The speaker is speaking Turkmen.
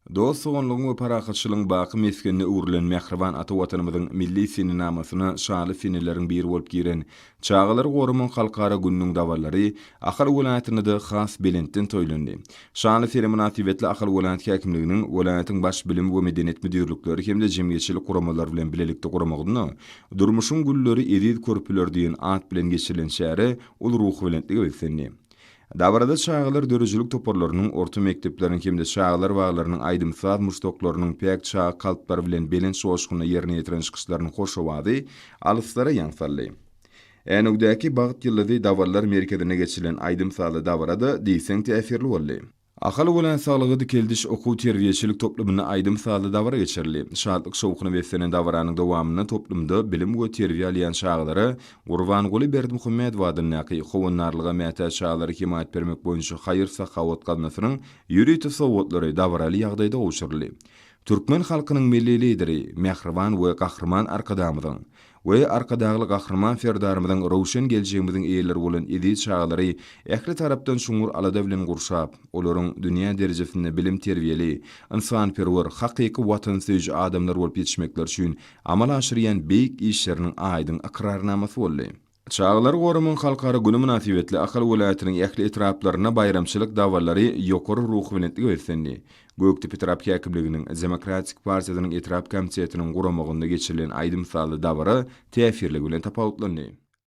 Dost-doganlygyň we parahatçylygyň baky mesgenine öwrülen mähriban ata Watanymyzyň milli senenamasyna şanly seneleriň biri bolup giren Çagalary goramagyň halkara gününiň dabaralary Ahal welaýatynda-da has belentden toýlandy. Şanly sene mynasybetli Ahal welaýat häkimliginiň, welaýatyň Baş bilim we medeniýet müdirlikleri hem-de jemgyýetçilik guramalary bilen bilelikde guramagynda Durmuşyň gülleri eziz körpeler diýen at bilen geçirilen çäre uly ruhubelentlige beslendi. Dabarada çagalar döredijilik toparlarynyň, orta mekdepleriň hem-de çagalar baglarynyň aýdym-saz muşdaklarynyň päk çaga kalplary bilen belent joşgunda ýerine ýetiren çykyşlarynyň hoş owazy alyslara ýaň saldy. Änewdäki Bagt ýyldyzy dabaralar merkezinde geçirilen aýdym-sazly dabara-da diýseň täsirli boldy. Ahal welaýat saglygy dikeldiş okuw-terbiýeçilik toplumynda aýdym-sazly dabara geçirildi. Şatlyk-şowhuna beslenen dabaranyň dowamynda toplumda bilim we terbiýe alýan çagalara Gurbanguly Berdimuhamedow adyndaky Howandarlyga mätäç çagalara hemaýat bermek boýunça haýyr-sahawat gaznasynyň ýörite sowgatlary dabaraly ýagdaýda gowşuryldy. Türkmen halkynyň Milli Lideri, mähriban we Gahryman Arkadagymyzyň we Arkadagly Gahryman Serdarymyzyň röwşen geljegimiziň eýeleri bolan eziz çagalary ähli tarapdan çuňňur alada bilen gurşap, olaryň dünýä derejesinde bilim-terbiýeli, ynsanperwer, hakyky watansöýüji adamlar bolup ýetişmekleri üçin amala aşyrýan beýik işleriniň aýdyň ykrarnamasy boldy. Çagalary goramagyň halkara güni mynasybetli Ahal welaýatynyň ähli etraplarynda baýramçylyk dabaralary ýokary ruhubelentlige beslendi. Gökdepe etrap häkimliginiň, Demokratik partiýasynyň etrap komitetiniň guramagynda geçirilen aýdym-sazly dabara täsirligi bilen tapawutlandy.